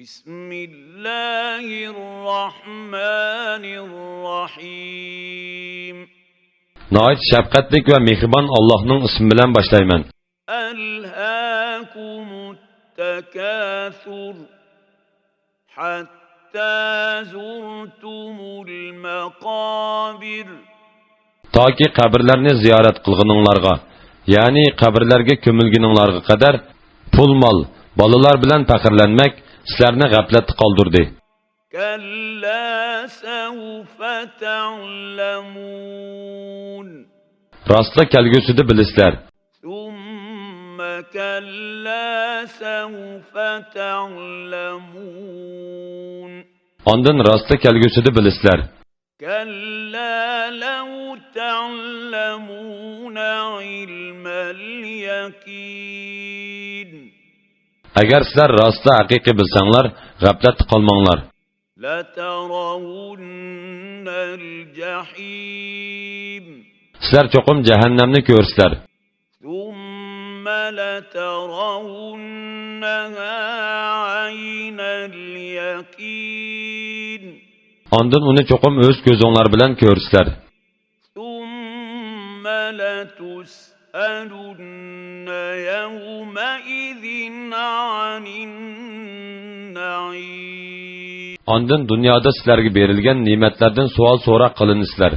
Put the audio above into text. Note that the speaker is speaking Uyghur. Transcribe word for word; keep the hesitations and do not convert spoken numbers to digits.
بسم الله الرحمن الرحيم. ناھايىتى شەپقەتلىك ۋە مېھرىبان ئاللاھنىڭ ئىسمى بىلەن باشلايمەن. ألهاكم التكاثر حتى زرتم المقابر. تاكى قەبرىلەرنى زىيارەت قىلغىنىڭلارغا، يەنى قەبرىلەرگە كۆمۈلگىنىڭلارغا قەدەر پۇل-مال، بالىلار بىلەن پەخىرلەنمەك سىلەرنى غەپلەتتە قالدۇردى. كلا سوف تعلمون. راستلا كەلگۈسىدە بىلىسىلەر. ثم كلا سوف تعلمون. ئاندىن راستلا كەلگۈسىدە بىلىسىلەر. كلا لو تعلمون علم اليقين. ئەگەر سىلەر راستلا ھەقىقىي بىلسەڭلار، غەپلەتتە قالماڭلار. لترون الجحيم. سىلەر چوقۇم جەھەننەمنى كۆرىسىلەر. ثم لترونها عين اليقين. ئاندىن ئۇنى چوقۇم ئۆز كۆزۈڭلار بىلەن كۆرىسىلەر. ثم لتسألن يومئذ عن النعيم. ئاندىن دۇنيادا سىلەرگە بېرىلگەن نېمەتلەردىن سوئال سوراق قىلىنىسىلەر.